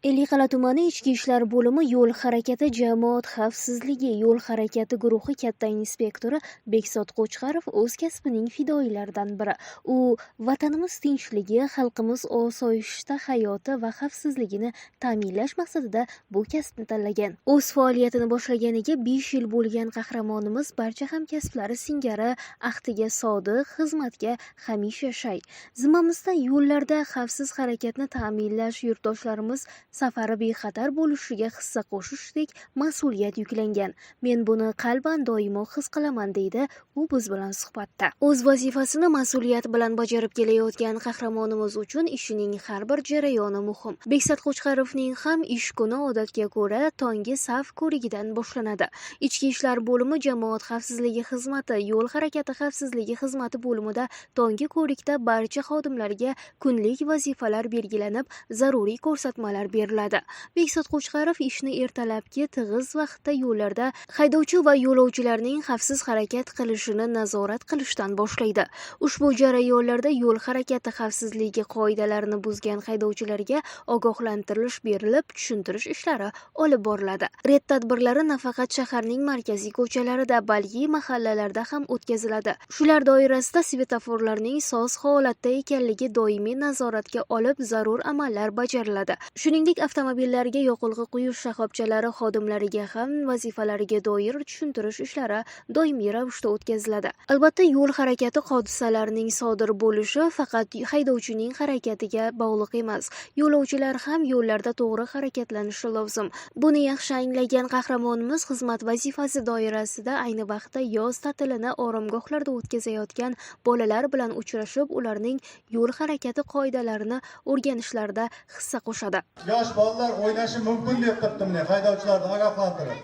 Ellikqal'a tumani Ichki ishlar bo'limi yo'l harakati jamoat xavfsizligi yo'l harakati guruhi katta inspektori Bekzod Qo'chqorov o'z kasbining fidoyilaridan biri. U vatanimiz tinchligi, xalqimiz osoyishta hayoti va xavfsizligini ta'minlash maqsadida bu kasbni tanlagan. O'z faoliyatini boshlaganiga 5 yil bo'lgan qahramonimiz barcha hamkasblari singari ahdiga sodiq, xizmatga hamisha shay. Zimmamizda yo'llarda xavfsiz harakatni ta'minlash, yurtdoshlarimiz safari bexatar bo'lishiga hissa qo'shishdek mas'uliyat yuklangan. Men buni qalban doimo his qilaman, deydi u biz bilan suhbatda. O'z vazifasini mas'uliyat bilan bajarib kelayotgan qahramonimiz uchun ishining har bir jarayoni muhim. Bekzod Qo'chqorovning ham ish kuni odatga ko'ra tongi saf ko'rigidan boshlanadi. Ichki ishlar bo'limi jamoat xavfsizligi xizmati, yo'l harakati xavfsizligi xizmati bo'limida tongi ko'rikda barcha xodimlarga kunlik vazifalar belgilanib, zaruriy ko'rsatmalar beriladi. Bekzod Qo'chqorov ishni ertalabki tig'iz vaqtda yo'llarda haydovchi va yo'lovchilarning xavfsiz harakat qilishini nazorat qilishdan boshlaydi. Ushbu jarayonlarda yo'l harakati xavfsizligi qoidalarini buzgan haydovchilarga ogohlantirish berilib, tushuntirish ishlari olib boriladi. Ret tadbirlari nafaqat shaharning markaziy ko'chalarida, balki mahallalarda ham o'tkaziladi. Shular doirasida svetoforlarning soz holatda ekanligi doimiy nazoratga olib, zarur amallar bajariladi. Shuningdek, avtomobillarga yoqilg'i quyish shoxobchalari xodimlariga ham vazifalariga doir tushuntirish ishlari doimiy ravishda o'tkaziladi. Albatta, yo'l harakati hodisalarining sodir bo'lishi faqat haydovchining harakatiga bog'liq emas. Yo'lovchilar ham yo'llarda to'g'ri harakatlanishi lozim. Buni yaxshi anglagan qahramonimiz xizmat vazifasi doirasida ayni vaqtda yoz ta'tilini oromgohlarda o'tkazayotgan bolalar bilan uchrashib, ularning yo'l harakati qoidalarini o'rganishlarida hissa qo'shadi. Yosh bolalar o'ynashi mumkin deb turibdi, mana haydovchilarni ogohlantirib.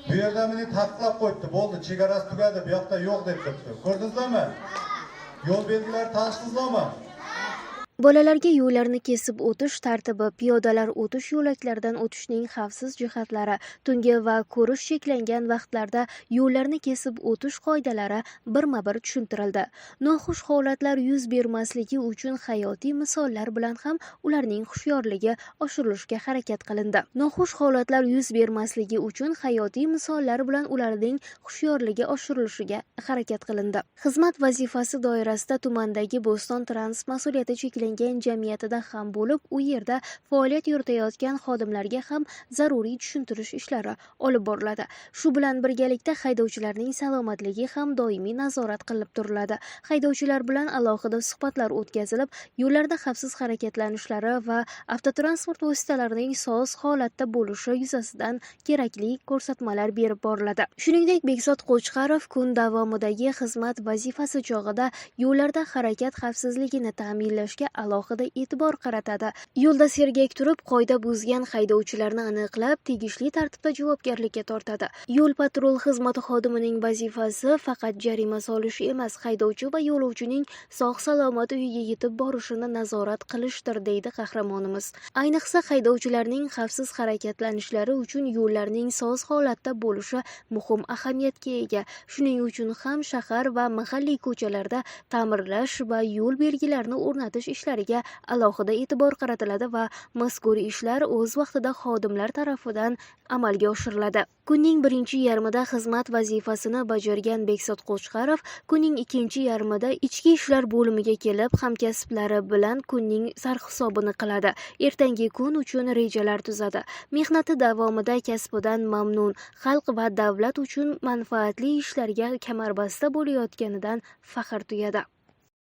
Bu yerda meni taqiqlab qo'yibdi, bo'ldi, chegarasi tugadi, bu yoqda yo'q deb turibdi. Ko'rdingizlarmi? Yo'l belgilari tanishdingizlarmi? Bolalarga yo'llarni kesib o'tish tartibi, piyodalar o'tish yo'laklaridan o'tishning xavfsiz jihatlari, tungi va ko'rish cheklangan vaqtlarda yo'llarni kesib o'tish qoidalari birma-bir tushuntirildi. Noxush holatlar yuz bermasligi uchun hayotiy misollar bilan ham ularning hushyorligi oshirilishiga harakat qilindi. Noxush holatlar yuz bermasligi uchun hayotiy misollar bilan ularning hushyorligi oshirilishiga harakat qilindi. Xizmat vazifasi doirasida tumandagi Bo'ston Trans mas'uliyati cheklangan jamiyatida ham bo'lib, u yerda faoliyat yuritayotgan xodimlarga ham zaruriy tushuntirish ishlari olib boriladi. Shu bilan birgalikda haydovchilarning salomatligi ham doimiy nazorat qilib turiladi. Haydovchilar bilan alohida suhbatlar o'tkazilib, yo'llarda xavfsiz harakatlanishlari va avtotransport vositalarining soz holatda bo'lishi yuzasidan kerakli ko'rsatmalar berib boriladi. Shuningdek, Bekzod Qo'chqorov kun davomidagi xizmat vazifasi chog'ida yo'llarda harakat xavfsizligini ta'minlashga alohida e'tibor qaratadi. Yo'lda sergak turib, qoida buzgan haydovchilarni aniqlab, tegishli tartibda javobgarlikka tortadi. Yo'l patrul xizmati xodimining vazifasi faqat jarima solish emas, haydovchi va yo'lovchining sog' salomat uyiga yetib borishini nazorat qilishdir, deydi qahramonimiz. Ayniqsa, haydovchilarning xavfsiz harakatlanishlari uchun yo'llarning soz holatda bo'lishi muhim ahamiyatga ega. Shuning uchun ham shahar va mahalliy ko'chalarda ta'mirlash va yo'l belgilarini o'rnatish ishlariga alohida e'tibor qaratiladi va mazkur ishlar o'z vaqtida xodimlar tarafidan amalga oshiriladi. Kunning birinchi yarmida xizmat vazifasini bajargan Bekzod Qo'chqorov kunning ikkinchi yarmida Ichki ishlar bo'limiga kelib, hamkasblari bilan kunning sarhisobini qiladi. Ertangi kun uchun rejalar tuzadi. Mehnati davomida kasbidan mamnun, xalq va davlat uchun manfaatli ishlarga kamarbasta bo'layotganidan faxr tuyadi.